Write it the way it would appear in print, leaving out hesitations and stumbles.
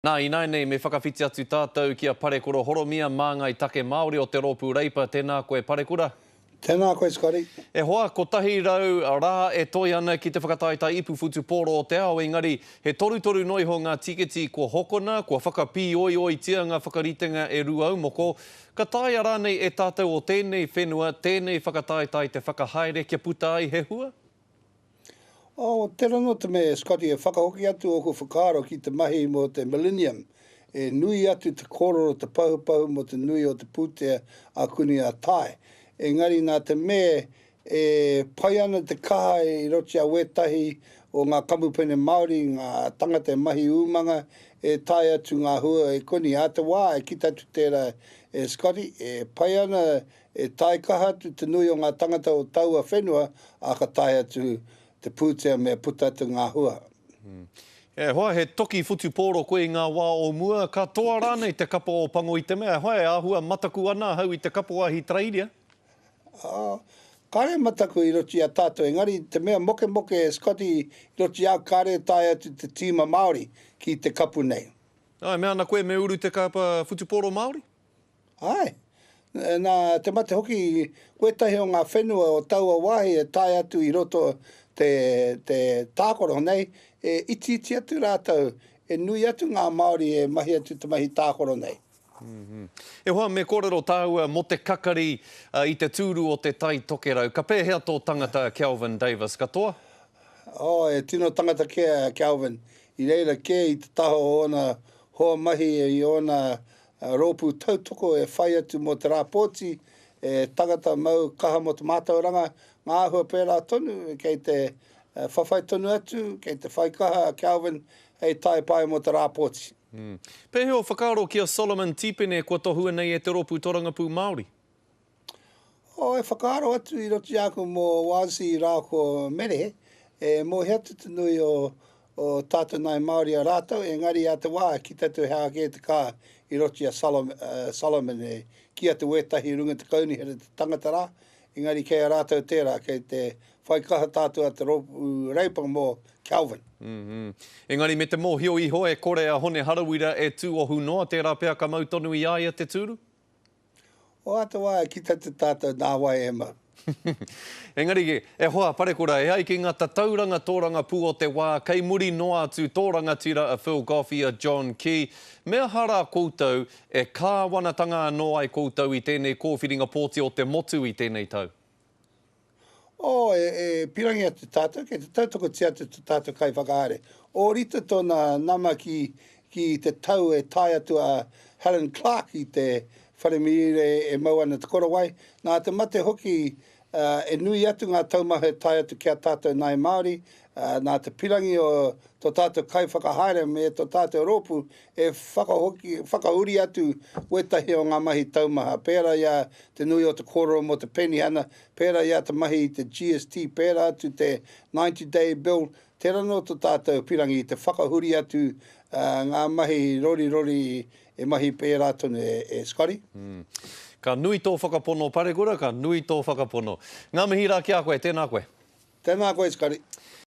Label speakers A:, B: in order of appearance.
A: Nā, ināianei me whakawhiti atu tātou ki a Parekura Horomia, māngai take Māori o te Rōpū Reipa. Tēnā koe, Parekura.
B: Tēnā koe, Scotty.
A: E hoa, 100 rā e toe ana ki te whakataetae ipu whutupōro o te ao, engari he torutoru noa iho ngā tiketi kua hokona, kua whakapīoioitia ngā whakaritenga e Rūaumoko. Ka taea rānei e tātou o tēnei whenua tēnei whakataetae te whakahaere kia puta ai he hua?
B: Oh, tera no te mea e Scotty e whakahoki atu oku whakaaro ki te mahi mo te Millennium, e nui atu te kororo te pahupahu mo te nui o te pūtea a kuni a tai. Engari nā te me e pai ana te kaha i roti a wētahi o ngā kamupene Māori, ngā tangata e mahi umanga, e tae atu ngā hua e koni. Ā te wā e kita atu tērā e Scotty, e pai ana E tae kaha atu te nui o ngā tangata o taua whenua, ā, ka tae atu te pūtea me puta atu ngā hua.
A: E hoa, he toki whutupōro koe i ngā wā o mua, ka toa rānei te kapa o Pango i te mea, e hoa, e āhua mataku ana ahau i te kapa o Ahitereiria?
B: Ā, kāre mataku i roto i a tātou, engari te mea mokemoke e Scotty i roto i a au kāre e tae atu te tīma Māori ki te kapu nei.
A: Ā, e mea ana koe me uru te kapa whutupōro Māori?
B: Āe. Nā te mate hoki wētahi o ngā whenua o taua wāhi e tae atu i roto te, te tākaro nei, e itiiti atu rātou, e nui atu ngā Māori e mahi atu te mahi tākaro nei.
A: E hoa, me kōrero tāua mō te kakari i te tūru o te Tai Tokerau. Ka pēhea tō tangata a Kelvin Davis? Ka toa?
B: Oh, e tino tangata kē a Kelvin. I reira kē i te taha o ōna hoa mahi i ōna Rōpū tautoko e whai atu mō te rā pōti, e tangata mau kaha mō te mātauranga, ngā āhua pērā tonu, kei te whawhai tonu atu, kei te whai kaha a Kelvin hei tae pae mō te rā pōti.
A: Pēhea ō whakaaro ki a Solomon Tipene kua tohua nei e te Rōpū Torangapū Māori?
B: Oh, e whakaaro atu i roto i a koe mō Wazi rā ko Mere, e mōhio atu te nui o, o tātou nāi Māori a rātou, engari a te wā ki tātou he aha kē te kā i roto i a Solomon, Solomon e kī atu wētahi i runga te kaunihera te tangata rā, engari kei a rātou tērā, kei te whai kaha tātou a te rōpū Reipa mō Kelvin.
A: Engari me te mōhio iho e kore a Hone Harawira e tūohu noa, tērā pea ka mau tonu i a ia te tūru?
B: O ata wā e kita te tātou nā wai e mau.
A: Engari, e hoa, parekura, e ai ki ngā tatauranga tōrangapū o te wā, kei muri noa atu tō rangatira a Phil Goff i a John Key. Me aha rā koutou e kāwanatanga anō ai koutou i tēnei kōwhiringa pōti o te motu i tēnei tau?
B: Oh, e, e pirangi atu tātou, kei te tautokotia atu to tātou kaiwhakahaere. Ōrite tōna nama ki, ki te tau e tae atu a Helen Clark i te whare mīrire e mau ana te korowai. Nā te mate hoki, uh, e nui atu ngā taumaha e tae atu ki a tātou nāi Māori, uh, nā te pirangi o to tātou kaiwhakahaere me to tātou rōpū e whakahoki, whakahuri atu wētahi o ngā mahi taumaha, pērā i a te nui o te kōrero mō te penihana, pērā i a te mahi i te GST, pērā atu te 90 day bill, tērā nō to tātou pirangi te whakahuri atu ngā mahi rorirori e mahi pērā tonu e Scotty.
A: Ka nui tō whakapono Parekura, ka nui tō whakapono. Ngā mihi rā ki a koe, tēnā koe.
B: Tēnā koe Scotty.